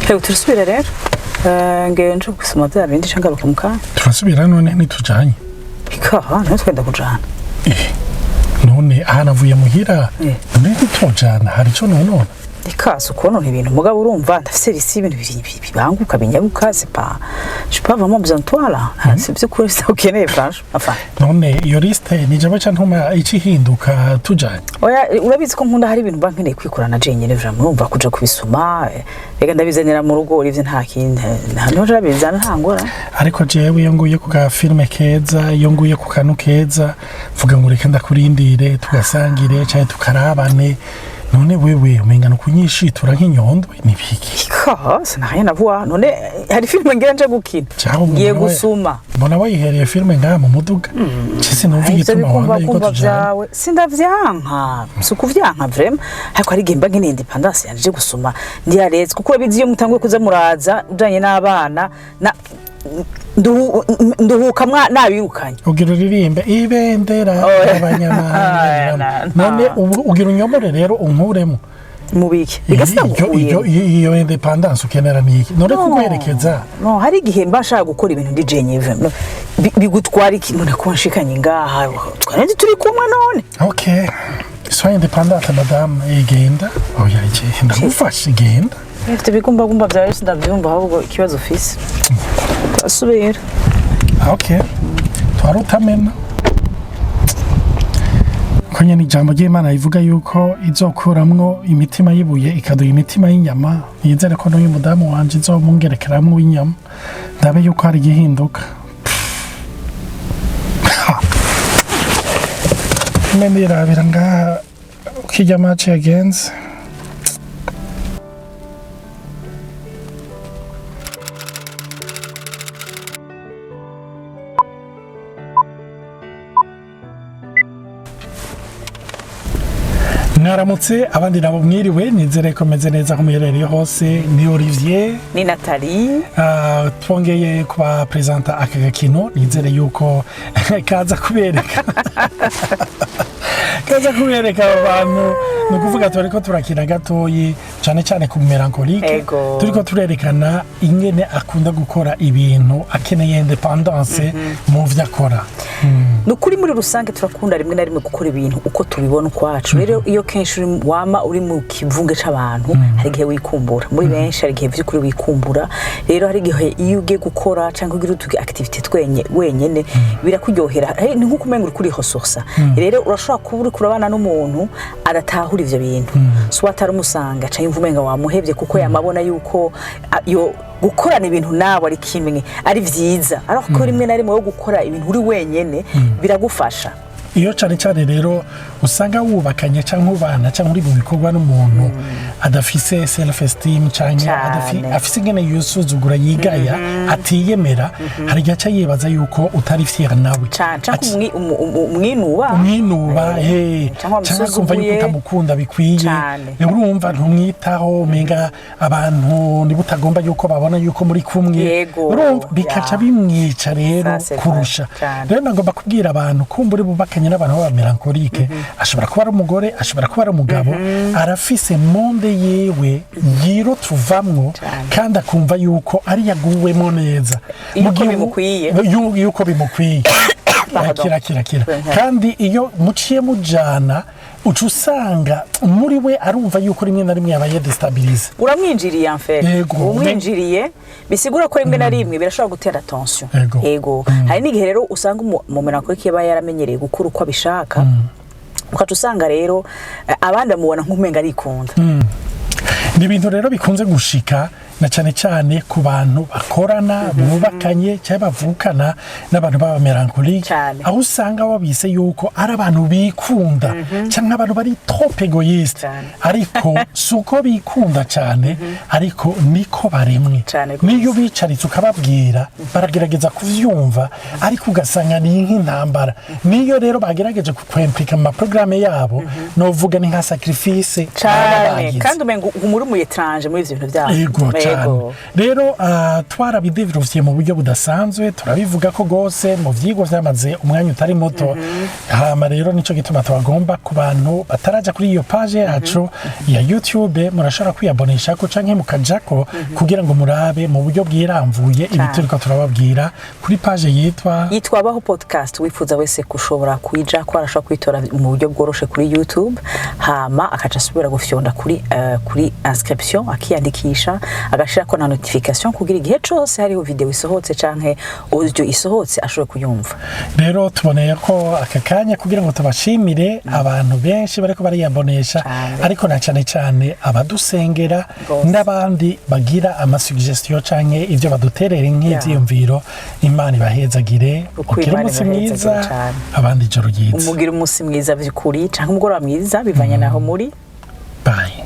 Reka turasubira rero. Ngewe nje gusoma bya bindi nca ngaruka mu kanya. Turasubira none ntitujanye? Ikaha niho twenda kujana. Eh, none aha navuye muhira. None ntitujana, hari ico nonona? Ikaza ukuntu ibintu, mugabo urumva ndafise risi ibintu bibanguka, binyabuka. C'est pas, j'ai pas vraiment besoin de toi là. C'est by'ukuri ukeneye, franchement, enfin. None iyo liste ni jewe ca ntuma ici ihinduka tujanye? Oya, urabizi ko nkunda, hari ibintu mba nkeneye kwikorana jenyine vraiment. Urumva kuja kubisoma, reka ndabizanira mu rugo ivyo, nta kindi, nta niho ndabizana, nta ngora. Ariko jewe iyo nguye ku ka film keza, iyo nguye ku kantu keza, mvuga ngo reka ndakurindire tugasangire canke tukarabane. None wewe umenga ni ukunyishitura nk'inyondwe, nibiki? Ika ça n'a rien à voir. None hari film ngira nje gukina? Cyangwa ngiye umuntu gusuma. Mbona wayihereye film ngaha mu muduga, cese numva ivyo igituma bikumva wanga yuko kumva tujana. Vyawe sindavyanka, si ukuvyanka vraiment, ariko hari igihe mba nkeneye indépendance yanje gusuma ndiyaretse, kuko urabizi iyo mutanguye kuza muraza ujanye n'abana na nduhuka nabirukanye. Ugira uririmbe ibendera Oh, y'abanyamahanga? Na, na. None ubu ugira unyomore rero unkuremo? Mubiki bigasa. Iyo indépendance ukenera ni iki none, kuguherekeza? No, hari igihe mba nshaka gukora ibintu ndi jenyine vraiment. Bigutwara iki none kuba nshikanye ngaha twari turi kumwe none? Ok, sois indépendante, madame. Igenda, oya, igenda, ndagufashe, igenda. Ifite ibigumbagumba byawe sindabyumva, ahubwo ikibazo ufise turasubira. Ok, twari utamena ko nyene ijambo ry'Imana rivuga yuko izokuramwo imitima y'ibuye ikaduha imitima y'inyama. Nizere ko n'uyu mudamu wanje izomungerekeramwo inyama, ndabe yuko hari igihinduka. Ha. Mbe ndirabira ngaha uko irya match yagenze. Mwaramutse, abandi nabo mwiriwe. Nizere ko meze neza aho muherereye hose. Ni Olivier. Ni Nathalie. Twongeye kubapresenta aka gakino. Nizere yuko kaza kubereka abo bantu. Ni ukuvuga turiko turakina gatoyi cyane cyane ku mélancolique. Turiko turerekana ingene akunda gukora ibintu, akeneye indépendance mu vyo akora. Ni ukuri, muri rusange turakunda rimwe na rimwe gukora ibintu uko tubibona ukwacu. Rero iyo kenshi wama uri mu kivunge c'abantu, hari igihe wikumbura muri benshi, hari igihe vy'ukuri wikumbura. Rero hari igihe iyo ugiye gukora cyangwa ugira utu activité twenye wenyene birakuryohera. Ni nkuko umenga uri kuri ressource. Rero urashobora kuba uri kurabana n'umuntu adatahura ivyo bintu, so atari umusanga canke yumva umenga wamuhevye, kuko yamabona yuko yo gukorana ibintu nawe ari kimwe ari vyiza, ariko ko rimwe na rimwe wo gukora ibintu uri wenyene biragufasha. Iyo cyane cyane rero usanga wubakanye cyangwa ubana cyangwa uri mu bikorwa n'umuntu adafise self esteem cyangwa afise ingene yisuzugura, yigaya, atiyemera, hari igihe aca yibaza yuko utari fier nawe. Cane canke umwinuba. Umwinuba, he. Canke cyangwa kumva yuko wamusuzuguye. utamukunda bikwiye. Urumva ntumwitaho, umenga abantu niba utagomba yuko babona yuko muri kumwe. Urumva bikaca bimwica rero Ça, c'est vrai. kurusha. Rero nagomba kubwira abantu kumbura bubakanye n'abantu b'aba mélancolique, ashobora kuba ari umugore, ashobora kuba ari umugabo, arafise monde yewe yiro tuvamwo kandi akumva yuko ari yaguwemo neza. Yuko Mu gihe bimukwiye. Yuko bimukwiye. Pardon. Kira kira kira. Kandi iyo muciye mujana, uca usanga muri we arumva yuko rimwe na rimwe yabaye déstabilisé. Uramwinjiriye en fait. Umwinjiriye bisigura ko rimwe na rimwe birashobora gutera tension. Yego, hari n'igihe rero usanga umu mélancolique yaba yaramenyereye gukora uko abishaka, ukaca usanga rero abandi bamubona nk'umenga arikunda. Ni ibintu rero bikunze gushika na cyane cyane ku bantu bakorana, bubakanye cyangwa bavukana n'abantu b'aba mélancolique, aho usanga wabise yuko ari abantu bikunda cyangwa abantu bari trop égoïste. Ariko si uko bikunda cyane, ariko niko baremwe. Niyo ubicaritse ukababwira, baragerageza kuvyumva, ariko ugasanga ni nk'intambara. Niyo rero bagerageje kukwimplika mu maporogaramu yabo, novuga ni nka sacrifice baba bagize. Kandi umenga muri umu étranger muri ivyo bintu byabo. Yego. Cyane rero, twarabidevelopye mu buryo budasanzwe, turabivuga ko rwose mu vyigwa vyamaze umwanya utari muto. Hama rero nico gituma tubagomba, ku bantu bataraja kuri iyo page yacu ya YouTube, murashobora kwiyabonesha ko canke mukajako kugira ngo murabe mu buryo bwiramvuye ibi turiko turababwira kuri page yitwa Yitwa Baho Podcast. Wifuza wese kushobora kuyija ko arashobora kwitora mu buryo bworoshe kuri YouTube, hama akaca asubira gufyonda kuri inscription, akiyandikisha, agashirako na notification kugira igihe cose hariho video isohotse canke audio isohotse ashobore kuyumva. Rero tuboneye ko aka kanya kugira ngo tubashimire abantu benshi bariko bariyabonesha, ariko na cane cane abadusengera n'abandi bagira amasuggestion canke ivyo baduterera nk'ivyiyumviro. Imana ibahezagire. Ukuri, ugire Imana umunsi ibahezagire mwiza, cane. abandi ijoro ryiza. Umugire umunsi mwiza vy'ukuri canke umugoroba mwiza, bivanye naho muri. Bye.